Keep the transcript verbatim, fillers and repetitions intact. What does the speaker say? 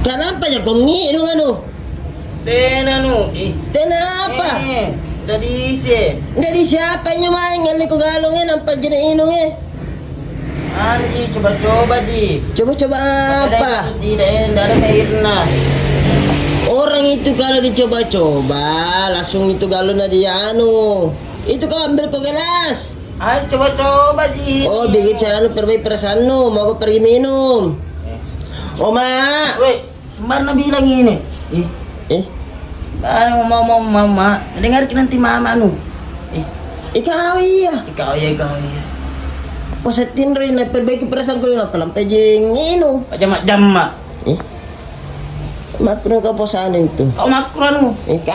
Kenapa ja kau nginung anu? Tena nu, ih. Tena apa? Eh, dari isi. Dari siapa nyo main ngali ko galung eh, nampa jadi inung eh. Anu ji, coba-coba ji. Coba-coba apa? Tidak, eh, tidak ada airnya. Orang itu kalau dicoba-coba, langsung itu galungnya dia anu. Itu kau ambil ko gelas. Ah, coba-coba ji. Oh, bikin cara nu perbaiki perasaannu, mau ko pergi minum. Eh. Oh, Mak. Weh. Sembarang bilang ini. Eh. Eh? Barang mau, mau, mau, ma. Dengar ki nanti mama nu. Eh. Ikau iya. Ikau iya, ikau iya. Posa tinro ini perbaiki perasaanku, na palang pejeng inu. Jamak-jamak. Eh. Makro kau posa anu itu. Kau makro anu. Eh,